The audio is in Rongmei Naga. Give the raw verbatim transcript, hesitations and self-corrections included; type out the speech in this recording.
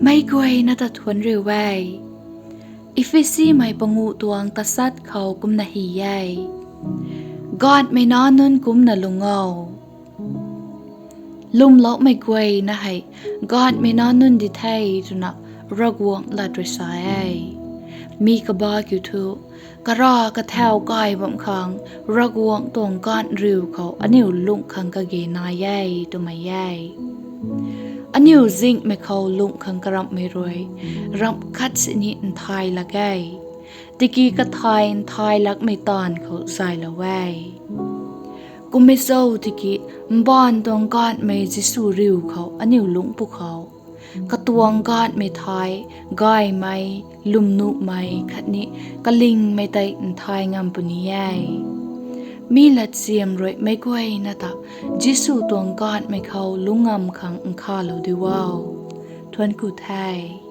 Meic guayna ta thuanc riu e. Ephesimei panguh tuang tasat khou kumna hy e: Ganhmei nac nunc kumcna lung o. Lwmloumei guayna hei ganhmei nac nunc di the twna Ravguangc lat rui sa e. Mi kaba kiu thu, kara kathau kai bam khang Ravguangc tuang ganhriu khou aniu lungh khang kage nai e twmei e. Aniu zinghmei khou lungh khang karamhmei rui ramh khat sini nthai lak e, tiki kathai nthai lakmei taanv khou zaylou e. Kummei cho tiki mbaanv tuang ganhmei Jisu riu khou aniu lungc pwkhou, katuang ganhmei thai, gaymei, lwmnuhmei khatni kalingmei tei nthai ngam puni e. Mi latsiam rui meic guayna ta Jisu tuang ganhmei khou lungc ngam khang nkhavlou di o. Thuanc ku the.